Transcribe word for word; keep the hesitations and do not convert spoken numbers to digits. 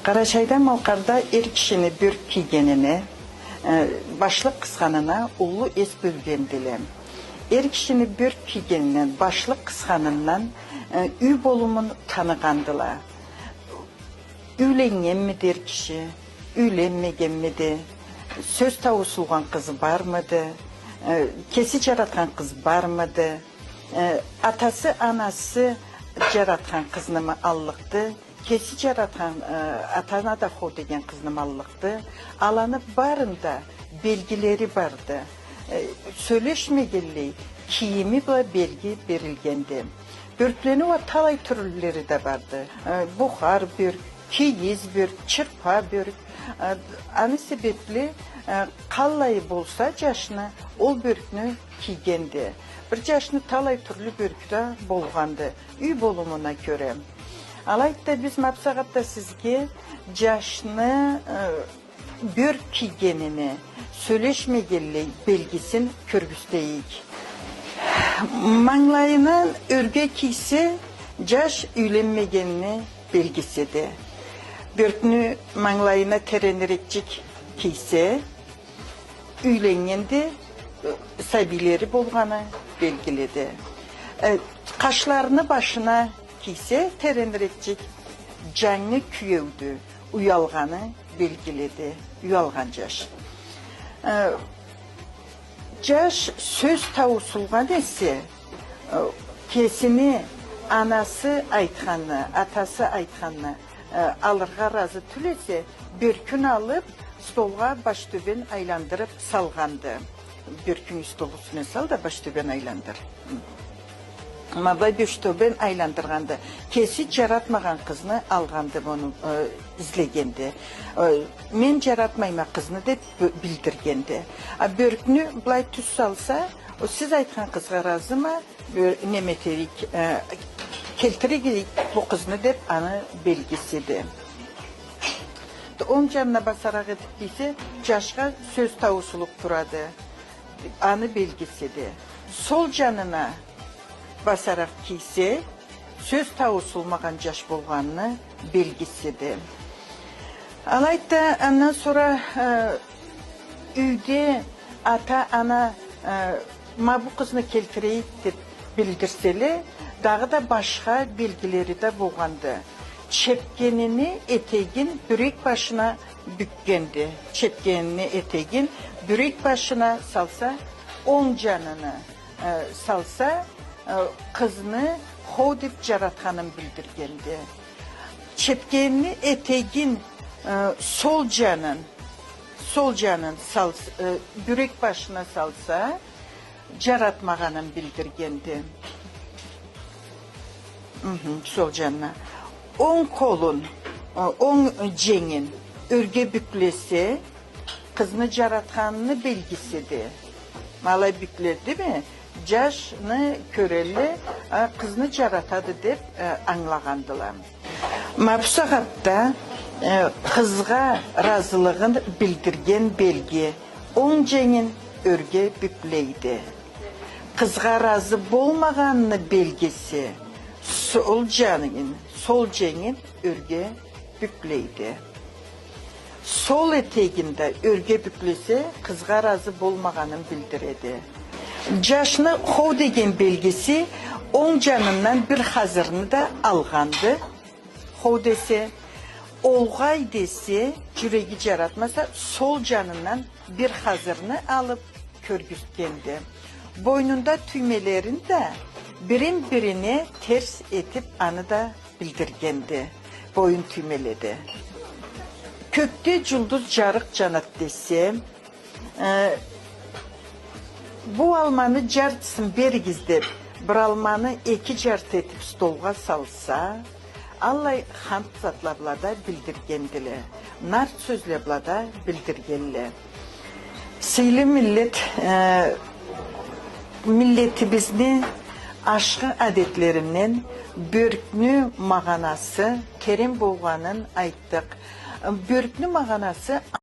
Къарачайда, Малкъарда эр кишини бёрк кийгенине, э, башлыкъ къысханына уллу эс бёлгендиле. Эр кишини бёрк кийгенинден, башлыкъ къысханындан, э, юй болумун таныгъандыла. Юйленнгенмиди эр киши, юйленмегенмиди, сёз тауусулгъан къызы бармыды, э, кеси джаратхан къыз бармыды, э, атасы, анасы джаратхан къызнымы аллыкъды, кеси джаратхан, э, ата-ана да хоу деген къызнымы аллыкъды. Аланы барында белгилери барды. Э, сёлешмегенлей, кийими бла белги берилгенди. Бёрклени уа талай тюрлюлери да барды. Э, бухар бёрк, кийиз бёрк, чырпа бёрк. Э, аны себепли, э, къаллай болса джашны, ол бёркню кийгенди. Бир джашны талай тюрлю бёркю да болгъанды, юй болумуна кёре. Алайды да, биз ма бусагъатда сизге джашны, э, бёрк кийгенини, сёлешмегенлей белгисин кёргюзтейик. Мангылайындан ёрге кийсе, джаш юйленмегенини белгисиди. Бёркню мангылайына теренирекчик кийсе, юйленнгенди, э, сабийлери болгъаны белгилиди. Э, къашларыны башына кийсе, теренирекчик, джангы кюеудю, уялгъаны белгилиди, уялгъан джаш. Э, джаш сёз тауусулгъан эсе, э, кесини анасы айтханны, атасы айтханны, э, алыргъа разы тюл эсе, бёркюн алып, столгъа баш тёбен айландырып салгъанды. Бёркюнгю стол юсюне сал да, баш тёбен айландыр. Ма былай баш тёбен айландыргъанды. Кеси джаратмагъан къызны алгъанды, муну, э, излегенди. Э, мен джаратмайма къызны деп бё-, билдиргенди. А бёркню былай тюз салса, о, сиз айтхан къызгъа разыма, бё-, неме этерик, э, келтиригиз бу къызны деп аны белгисиди. Онг джанына басаракъ этип кийсе, джашха сёз тауусулуп турады. Аны белгисиди. Сол джанына басаракъ кийсе, сёз тауусулмагъан джаш болгъаныны белгисиди. Алайды да, андан сора, э, юйде ата-ана, э, ма бу къызны келтирейик деп билдирселе, дагъыда башха белгилери да болгъанды. Чепкенини этегин бюрек башына бюкгенди. Чепкенини этегин бюрек башына салса, онг джанына, э, салса, э, къызны хоу деп джаратханын билдиргенди. Чепкенини этегин, э, сол джанын, сол джанын салс-, э, бюрек башына салса, джаратмагъанын билдиргенди. Мхм, сол джанына. Онг къолун, э, онг дженгин ёрге бюклесе, къызны джаратханыны белгисиди. Ма алай бюкледими, джашны кёрелле, а, къызны джаратады деп, э, ангылагъандыла. Ма бусагъатда, э, къызгъа разылыгъын билдирген белги, онг дженгин ёрге бюклейди. Къызгъа разы болмагъаныны белгиси, сол дженгин, сол дженгин ёрге бюклейди. Сол этегин да ёрге бюклесе, къызгъа разы болмагъанын билдиреди. Джашны хоу деген белгиси, онг джанындан бир хазырны да алгъанды. Хоу десе, олгъай десе, джюреги джаратмаса, сол джанындан бир хазырны алып кёргюзтгенди. Бойнунда тюймелерин да бирин-бирине терс этип, аны да билдиргенди. Боюн тюймеледи. Кёкде джулдуз джарыкъ джанад десе, э, бу алманы джартысын беригиз деп, бир алманы эки джарты этип столгъа салса, аллай хант затла бла да билдиргендиле, нарт сёзле бла да билдиргенле. Сыйлы миллет, э, миллетибизни ашхы адетлеринден бёркню магъанасы терен болгъанын айтдыкъ. Бёркню магъанасы